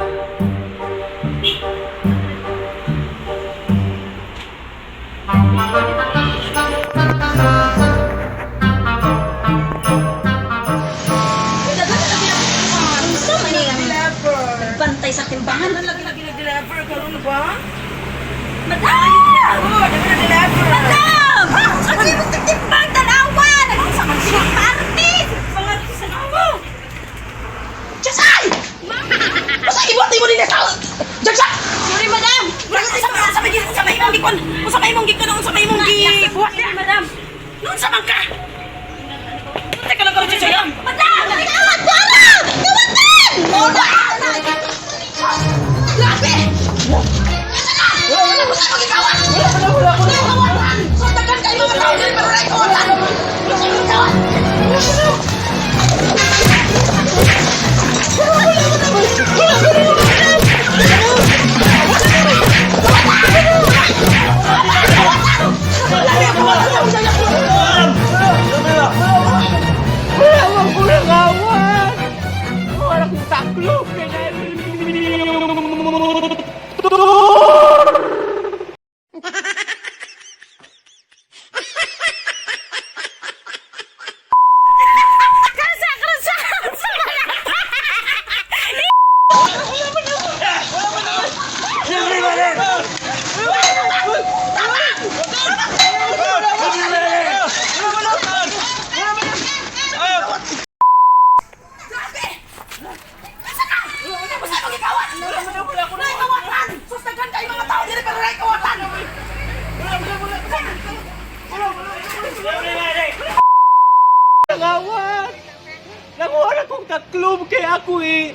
Unsa man ni ang bantay sa timbangan? Lagi lagi nag-deliver karon ba? Madam! Oh, dami na deliver. Madam! Sa imong timbang tanawa! Nagsa man siya parte! Pangalan sa namo. Jasay! Basta ibuhat mo nila sa... Jagsa! Sorry, madam! Sa may sa may imong gikon. Unsa may imong gikon, unsa may imong gibuhat niya, madam? Noon sa man ka? Teka lang karon siya. Madam! Kawat dara! Kawatan! Grabe! Wala na! Wala na! Wala na! Wala na! Kawatan! So, tagan kayo mga tao dili pero wala kawatan! Wala na kawatan! Wala na! Wala man ko nangawan! Wala kong taklo! Krasa! Krasa! Basta mo gikawat! Wala na kawatan! Sus, tagan kayo mga tao dili pero wala kawatan! Nangawan! Nakuha na kong taklob kay ako eh!